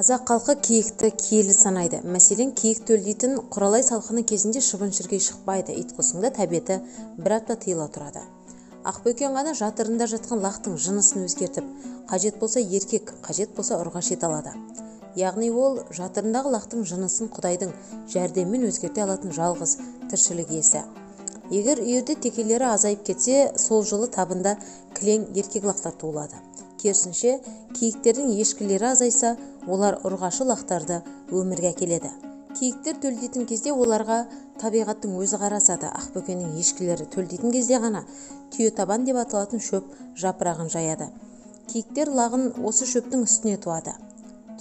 Қазақ халқы киікті киелі санайды. Мәселен, киік төлдейтін құралай салқыны кезінде шыбын-шіркей шықпайды, ит-құстың да тәбеті бір апта тыйыла тұрады. Ақбөкен ғана жатырында жатқан лақтың жынысын өзгертіп, қажет болса еркек, қажет болса ұрғашы ете алады. Яғни ол жатырындағы лақтың жынысын Құдайдың жәрдемімен өзгерте алатын жалғыз тіршілік иесі. Егер үйірде текелері азайып кетсе, сол жылы табында кілең еркек лақтар туылады. Керісінше, киіктердің ешкілері азайса, олар ұрғашы лақтарды өмірге әкеледі. Киіктер төлдейтін кезде оларға табиғаттың өзі қарасады. Ақбөкеннің ешкілері төлдейтін кезде ғана түйетабан деп аталатын шөп жапырағын жаяды. Киіктер лағын осы шөптің үстіне туады.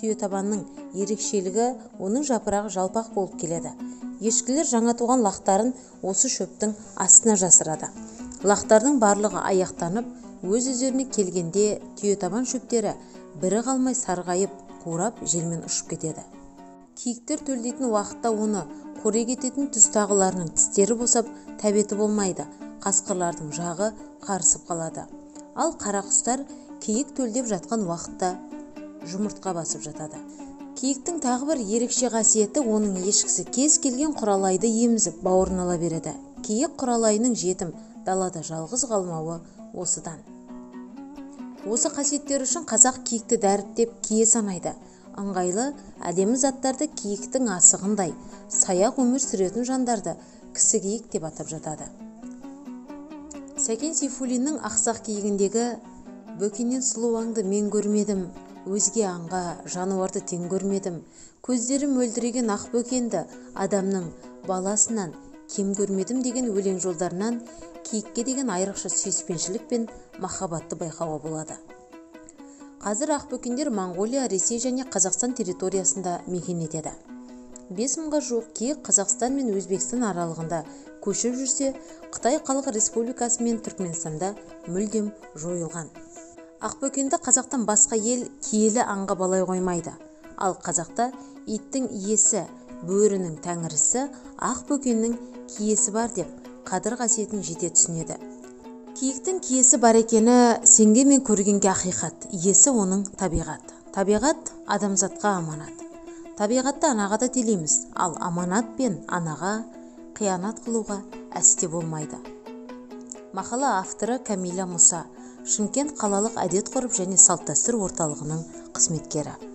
Түйетабанның ерекшелігі оның жапырағы жалпақ болып келеді. Ешкілер жаңа туған лақтарын осы шөптің астына жасырады. Лақтардың барлығы аяқтанып, өз өздеріне келгенде түйетабан шөптері бірі қалмай сарғайып, қурап, желмен ұшып кетеді. Киіктер төлдейтін уақытта оны қорек ететін түстағыларының тістері босап, тәбеті болмайды, қасқырлардың жағы қарысып қалады. Ал қара құстар киік төлдеп жатқан уақытта жұмыртқа басып жатады. Киіктің тағы бір ерекше қасиеті оның ешкісі кез келген құралайды емізіп, бауырын ала береді. Киік құралайының жетім, далада жалғыз қалмауы осыдан. Осы қасиеттері үшін қазақ киікті дәріптеп кие санайды. Ыңғайлы, әдемі заттарды киіктің асығындай, саяқ өмір сүретін жандарды кісі киік деп атап жатады. Сәкен Сейфуллиннің Ақсақ киігіндегі бөкеннен сұлу аңды мен көрмедім, өзге аңға жануарды тең көрмедім, көздері мөлдіреген ақ бөкенді адамның баласынан кем көрмедім деген өлең жолдарынан киікке деген айрықша сүйіспеншілік пен махаббатты байқауға болады. Қазір ақбөкендер Моңғолия, Ресей және Қазақстан территориясында мекен етеді. 5000-ға жуық киік Қазақстан мен Өзбекстан аралығында көшіп жүрсе, Қытай Халық Республикасы мен Түркменстанда мүлдем жойылған. Ақбөкенді қазақтан басқа ел киелі аңға балай қоймайды. Ал қазақта иттің иесі, бөрінің тәңірісі, ақбөкеннің киесі бар деп қадір қасиетін жете түсінеді. Киіктің киесі бар екені сенген мен көргенге ақиқат, иесі оның табиғат. Табиғат адамзатқа аманат. Табиғатты анаға да телейміз, ал аманат пен анаға қиянат қылуға әсте болмайды. Мақала авторы Камила Мұса, Шымкент қалалық әдет ғұрып және салт-дәстүр орталығының қызметкері.